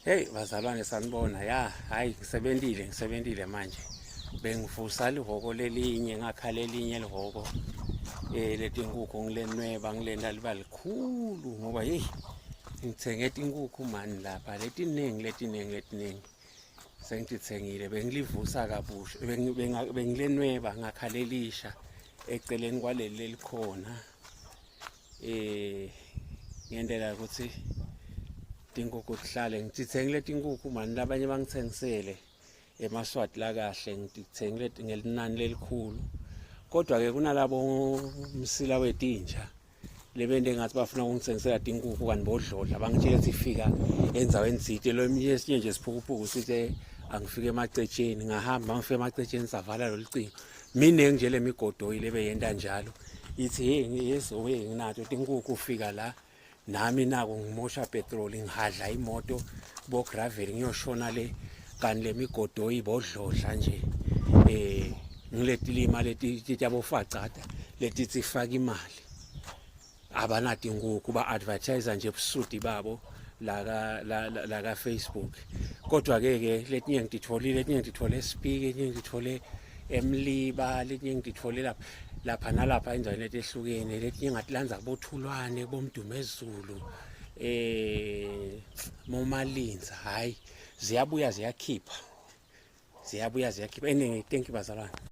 Hey bazalwane sanibona ya hayi ngisebentile ngisebentile manje bengivusa lihhoko lelinye ngakha lelinye lihhoko eh letinkukhu ngilenweba ngilenta liba likhulu ngoba hey ngithenge tinkukhu mani lapha letiningi letiningi letiningi sengititsengile bengilivusa kabusha bengilenweba ngakha lelisha eceleni kwaleli lelikhona eh ngendlela ukuthi tinkukhu tihlale ngititsengile tinkukhu mani labanye bangitsengisele emaswati lakahle ngititsengile ngelinani lelikhulu kodwa ke kunalabo msila wetinja lebente ngathi bafuna ukungithengisela tinkukhu kanti bodlodla bangitshela ukuthi fika endaweni tsite lo eminye esinye nje siphukuphuku sithe angifike emacetsheni ngahamba ngifike emacetsheni savala lolu cingo miningi nje le migodoyi lebeyenta njalo ithi hey yeso hey nginato tinkukhu ufika la nami nako ngimosha petrol ngihadla imoto bo gravel ngiyoshona le kanti le migodoyi bodlodla nje eh ngiletilima leti tabofacada letithi faka imali abanatinkukhu ba-advertise nje busudi babo la la la ka Facebook kodwa ke ke letinye ngititholile letinye ngitithole eSpiki letinye ngitithole eMliba letinye ngitithole lapha lapha nalapha endaweni letehlukene letinye ngatilandza kubothulwane kubomdumezulu eh momalinza hayi ziyabuya ziyakhipha ziyabuya ziyakhipha eningi thank you bazalwane.